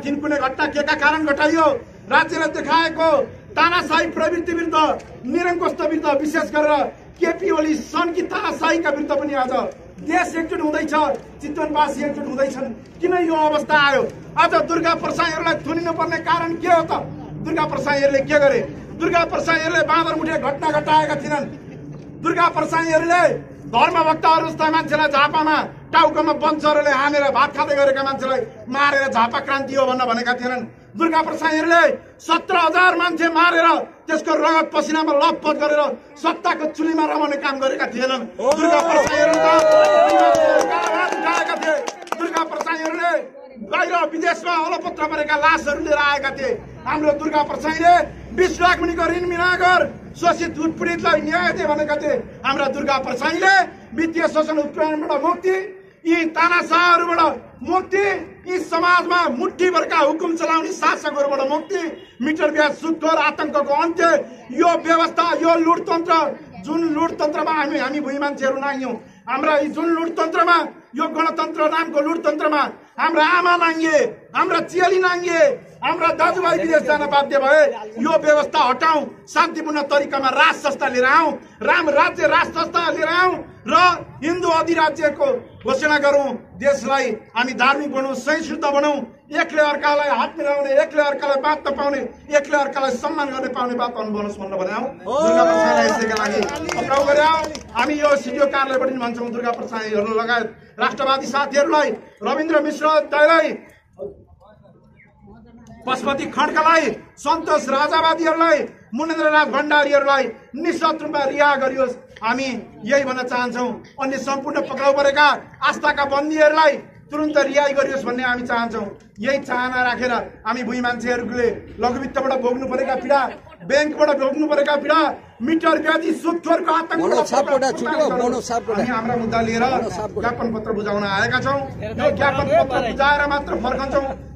थिनकुने घटना के का कारण घटाइयो, राज्यले देखाएको तानाशाही प्रवृत्ति विरुद्ध, निरङ्कुशता विरुद्ध, विशेष गरेर केपी ओली सनकी तानाशाहीका विरुद्ध पनि आज देश एकजुट हुँदैछ, चितवनवासी एकजुट हुँदैछन्। किन यो अवस्था आयो? आज दुर्गा प्रसाईहरूलाई थुनिनु पर्ने कारण के हो त? दुर्गा प्रसाईहरूले के गरे? दुर्गा प्रसाईहरूले बाँदरमुठे घटना घटाएका थिएनन्। दुर्गा प्रसाईहरूले धर्मभक्तहरू जस्ता मान्छेलाई झापामा टाउकोमा बन्चरले हानेर भात खाँदै गरेका मान्छेलाई मारेर झापा क्रान्ति हो भनेका थिएनन्। दुर्गा प्रसाईहरूले 17,000 मान्छे मारेर त्यसको रगत पसिनामा लपपत गरेर सत्ताको चुलीमा रमाउने काम गरेका थिएनन्। दुर्गा प्रसाईहरू त कारावास उठाएका थिए। दुर्गा प्रसाईहरूले बाहिर विदेशमा अलपत्र परेका लासहरू लिएर आएका थिए। हाम्रो दुर्गा प्रसाईले 20 लाख मुनिको ऋण मिनागर शोषित उत्पीडितलाई न्याय दे भनेका थिए। हाम्रा दुर्गा प्रसाईले वित्तीय शोषण उत्पीडनबाट मुक्ति, यी तानाशाहहरूबाट मुक्ति, यी समाजमा मुठ्ठीभरका हुकुम चलाउने शासकहरूबाट मुक्ति, मिटर ब्याज सुदखोर आतंकको अन्त्य, यो व्यवस्था, यो लुटतन्त्र, जुन लुटतन्त्रमा हामी भुइँ मान्छेहरू नाङ्यौं, हाम्रा यी जुन लुटतन्त्रमा, यो गणतन्त्र नामको लुटतन्त्रमा हाम्रा आमा नाङ्गे, हाम्रा चेली नाङ्गे, हाम्रा दाजुभाइ विदेश जान बाध्य भए। यो व्यवस्था हटाऊ, शान्तिपूर्ण तरिकामा राज संस्था लिएर आऊ, राम राज्य राज संस्था लिएर आऊ र हिन्दू अधिराज्यको घोषणा गरौं। देशलाई हामी धार्मिक बनाऊ, सहिष्णुता बनाऊ, एकले अर्कालाई हात मिलाउने, एकले अर्कालाई बाँच्न पाउने, एकले अर्कालाई सम्मान गर्ने पाउने वातावरण बनोस् भनेर भने आऊ। दुर्गा प्रसाईलाई यसैका लागि पक्राउ गरे आऊ। हामी यो सिडिओ कार्यालयबाट पनि भन्छौँ दुर्गा प्रसाईहरू लगायत राष्ट्रवादी साथीहरूलाई, रविन्द्र मिश्र दाइलाई, पशुपति खड्कालाई, सन्तोष राजावादीहरूलाई, मुनेन्द्रनाथ भण्डारीहरूलाई निशर्त रूपमा रिहा गरियोस्। हामी यही भन्न चाहन्छौँ। अन्य सम्पूर्ण पक्राउ परेका आस्थाका बन्दीहरूलाई तुरुन्त रिहाई गरियोस् भन्ने हामी चाहन्छौँ। यही चाहना राखेर हामी भुइँ मान्छेहरूले लघुवित्तबाट भोग्नु परेका पीडा, ब्याङ्कबाट भोग्नु परेका पीडा, मिटर ब्याजी सुदखोरको आतंकबाट हामी हाम्रा मुद्दा लिएर ज्ञापन पत्र बुझाउन आएका छौँ। यो ज्ञापन पत्र बुझाएर मात्र फर्कन्छौँ।